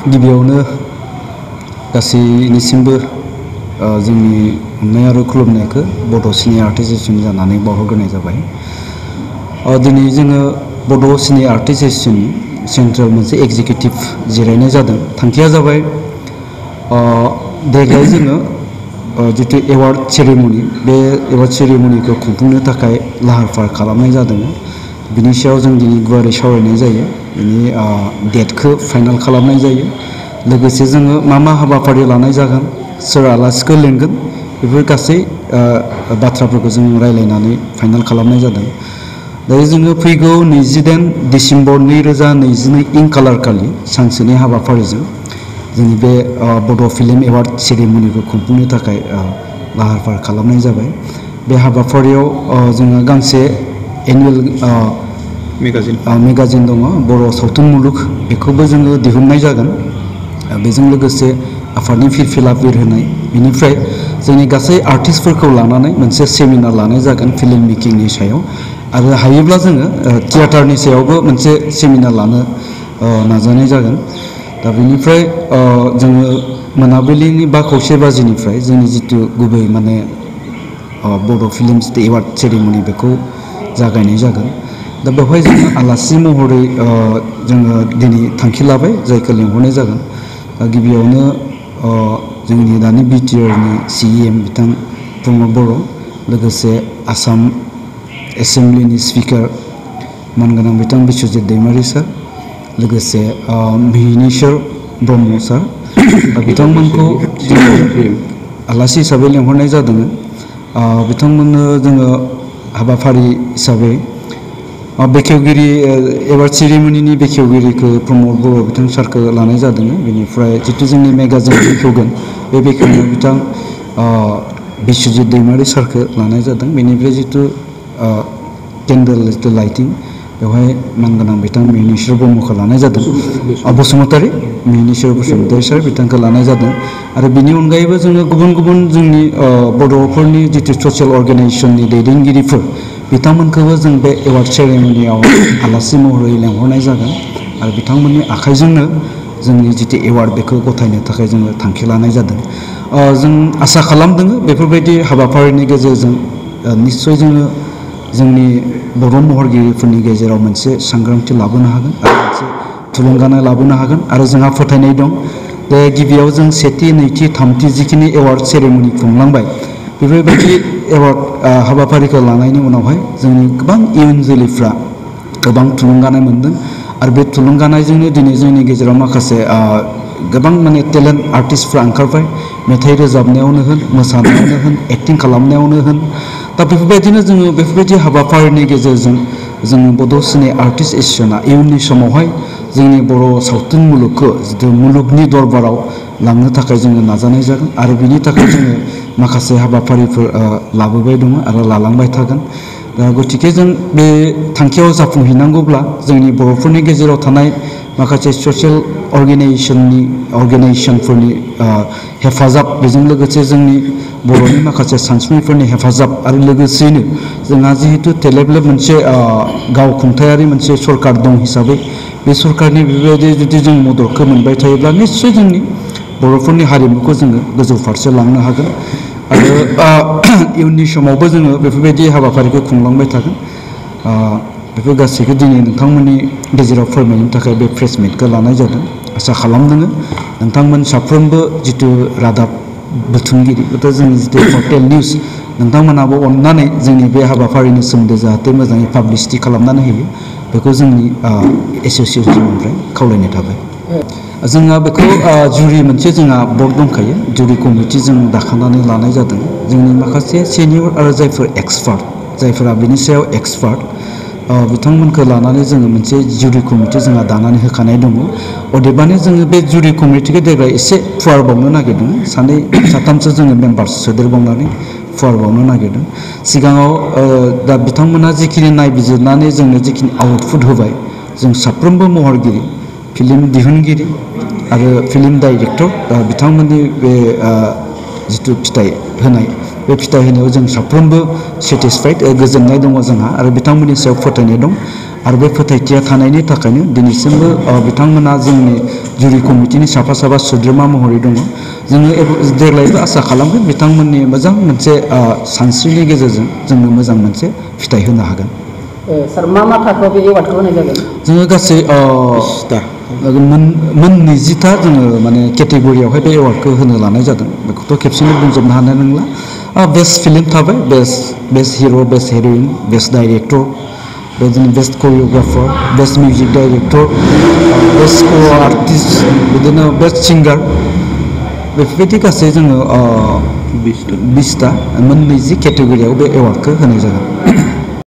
गिबियावनो गासैनिसिमबो जोंनि अननाय आरो खुलुमनायखौ बड' सिने आर्टिस्ट एसोसिएशन जानानै बावहरग्रोनाय जाबाय। दिनै जोङो बड' सिने आर्टिस्ट एसोसिएशन सेन्ट्रेल मोनसे एग्जिकिउटिभ जिरायनाय जादों। थांखिया जाबाय देग्लाय जोङो जितु एवार्ड सेरेमनि बे एवार्ड सेरेमनिखौ खुंफुंनो थाखाय लाहार फाहार खालामनाय जादों। बिनि सायाव जों दिनै गुवारै सावरायनाय जायो। बिनि डेटखौ फाइनाल खालामनाय जायो। लोगोसे जोङो मा हाबाफारि लानाय जागोन, सोर आलासिखौ लेंगोन, बेफोर गासै बाथ्राफोरखौ जों रायज्लायनानै फाइनाल खालामनाय जादों। दायो जोङो फैगौ 29 डिसेम्बर 2022 खालार खालि सानसेनि हाबाफारिजों जोंनि बे बड' फिल्म एवार्ड सेरेमनिखौ खुंफुंनो थाखाय लाहार फाहार खालामनाय जाबाय। बे हाबाफारियाव जोङो गांसे एनुवेल मेगाजिन दङ, बर' सावथुन मुलुग, बेखौबो जोङो दिहुननाय जागोन। बेजों लोगोसे आफादनि फिरफिला बिर होनाय, बेनिफ्राय जोंनि गासै आर्टिस्टफोरखौ लानानै मोनसे सेमिनार लानाय जागोन फिल्म मेकिंनि सायाव, आरो हायोब्ला जोङो थियेटारनि सायावबो मोनसे सेमिनार लानो नाजानाय जागोन। दा बेनिफ्राय जोङो मोनाबिलिनि 5:30 बाजिनिफ्राय जोंनि जितु गुबै माने बड' फिल्म एवार्ड सेरेमनि बेखौ जागायनाय जागोन। दा बेवहाय जोङो आलासि महरै जोङो दिनै थांखि लाबाय, जायखौ लिंहरनाय जागोन। गिबियावनो जोंनि दानि बिटिआरनि CEM बिथां प्रमद बर', लोगोसे आसाम एसेम्ब्लिनि स्पिकार मानगोनां बिथां बिस्वजित दैमारि सार, लोगोसे मिहिनीश्वर ब्रह्म सार, बिथांमोनखौ आलासि हिसाबै लिंहरनाय जादों। बिथांमोननो जोङो हाबाफारि हिसाबै बेखेवगिरि एवार्ड सेरेमनिनि बेखेवगिरिखौ प्रमद बर' बिथां सारखौ लानाय जादों। बेनिफ्राय जितु जोंनि मेगाजिन बेखेवगोन, बे बेखेवनायाव बिथां बिस्वजित दैमारि सारखौ लानाय जादों। बेनिफ्राय जितु केन्डेल जितु लाइटिं, बेवहाय मानगोनां बिथां मिहिनीश्वर ब्रह्मखौ लानाय जादों। बसुमतारी, मिहिनीश्वर बसुमतारी सार बिथांखौ लानाय जादों। आरो बिनि अनगायैबो जोङो गुबुन गुबुन जोंनि बर'फोरनि जितु ससियेल अर्गेनाइजेसननि दैदेनगिरिफोर, बिथांमोनखौबो जों बे एवार्ड सेरेमनियाव आलासि महरै लेंहरनाय जागोन। आरो बिथांमोननि आखाइजोंनो जोंनि जितु एवार्ड बेखौ गथायनो थाखाय जोङो थांखि लानाय जादों। जों आसा खालामदों बेफोरबायदि हाबाफारिनि गेजेरजों निस्सय जोङो जोंनि बर' महरगिरिफोरनि गेजेराव मोनसे सांग्रांथि लाबोनो हागोन आरो मोनसे थुलुंगानाय लाबोनो हागोन। आरो जोंहा फोथायनाय दं जे गिबियाव जों सेथि, नैथि, थामथि जिखिनि एवार्ड सेरेमनि खुंलांबाय, बेफोरबायदि एवार्ड हाबाफारिखौ लानायनि उनावहाय जोंनि गोबां इयुन जोलैफ्रा गोबां थुलुंगानाय मोनदों। आरो बे थुलुंगानायजोंनो दिनै जोंनि गेजेराव माखासे गोबां माने टेलेन्ट आर्टिस्टफ्रा ओंखारबाय। मेथाइ रोजाबनायावनो होन, मोसानायावनो होन, एक्टिं खालामनायावनो होन। दा बेफोरबायदिनो जोङो बेफोरबायदि हाबाफारिनि गेजेरजों जोङो बड' सिने आर्टिस्ट एसोसिएशना इयुननि समावहाय जोंनि बर' सावथुन मुलुगखौ जितु मुलुगनि दरबाराव लांनो थाखाय जोङो नाजानाय जागोन। आरो बिनि थाखाय जोङो माखासे हाबाफारिफोर लाबोबाय दङ आरो लालांबाय थागोन। दा गतिके जों बे थांखियाव जाफुंहैनांगौब्ला जोंनि बर'फोरनि गेजेराव थानाय माखासे ससियेल अर्गेनाइजेसनफोरनि हेफाजाब, बेजों लोगोसे जोंनि बर'नि माखासे सानसुमैफोरनि हेफाजाब, आरो लोगोसेयैनो जोंहा जिहेतु थेलेबलेब मोनसे गावखुंथायारि मोनसे सरकार दं हिसाबै, बे सरकारनि बेबायदि जुदि जों मददखौ मोनबाय थायोब्ला निस्सय जोंनि बर'फोरनि हारिमुखौ जोङो गोजौ फारसे लांनो हागोन। आरो इयुननि समावबो जोङो बेफोरबायदि हाबाफारिखौ खुंलांबाय थागोन। बेफोर गासैखौ दिनै नोंथांमोननि गेजेराव फोरमायनो थाखाय बे प्रेस मिटखौ लानाय जादों। आसा खालामदों नोंथांमोन साफ्रोमबो जितु रादाब बुथुमगिरि, हयथ' जोंनि जितु पर्टेल निउस, नोंथांमोनाबो अननानै जोंनि बे हाबाफारिनि सोमोन्दै जाहाथे मोजाङै पाब्लिसिटि खालामनानै होयो, बेखौ जोंनि एसोसिएशननिफ्राय खावलायनाय थाबाय। जोंहा बेखौ जुरि मोनसे जोंहा बर्ड दंखायो, जुरि कमिटि जों दाखानानै लानाय जादों। जोंनि माखासे सिनियर आरो जायफोर एक्सपार्ट, जायफोरा बिनि सायाव एक्सपार्ट, बिथांमोनखौ लानानै जोङो मोनसे जुरि कमिटि जोंहा दानानै होखानाय दङ। अदेबानि जोङो बे जुरि कमिटिखौ देग्लाय एसे फुवारबावनो नागिरदों। 2-3सो जोङो मेम्बार्स सोदेरबावनानै फुवारबावनो नागिरदों। सिगाङाव दा बिथांमोना जिखिनि नायबिजिरनानै जोंनो जिखिनि आउटपुट होबाय, जों साफ्रोमबो महरगिरि, फिल्म दिहुनगिरि आरो फिल्म डाइरेक्टर, बिथांमोननि बे जितु फिथाइ होनाय, बे फिथाइ होनायाव जों साफ्रोमबो सेटिसफाइड, गोजोननाय दङ जोंहा, आरो बिथांमोननि सायाव फोथायनाय दं। आरो बे फोथायथिया थानायनि थाखायनो दिनैसिमबो बिथांमोना जोंनि जुरि कमिटिनि साफा साफा सोद्रोमा महरै दङ जोङो देग्लायबो आसा खालामगोन बिथांमोननि मोजां मोनसे सानस्रिनि गेजेरजों जोंनो मोजां मोनसे फिथाइ होनो हागोन सार मा थाखोआव बे एवार्डखौ होनाय जागोन जोङो गासै मोन 20टा जोङो माने केटेगरियावहाय बे एवार्डखौ होनो लानाय जादों बेखौथ' खेबसेनो बुंजोबनो हानाय नंला बेस्ट फिल्म थाबाय best hero' best heroine best director बेदिनो best choreographer best music director best co artist बिदिनो बेस्ट सिंगार बेफोरबायदि गासै जोङो 20टा मोन 20 केटेगरियाव बे एवार्डखौ होनाय जागोन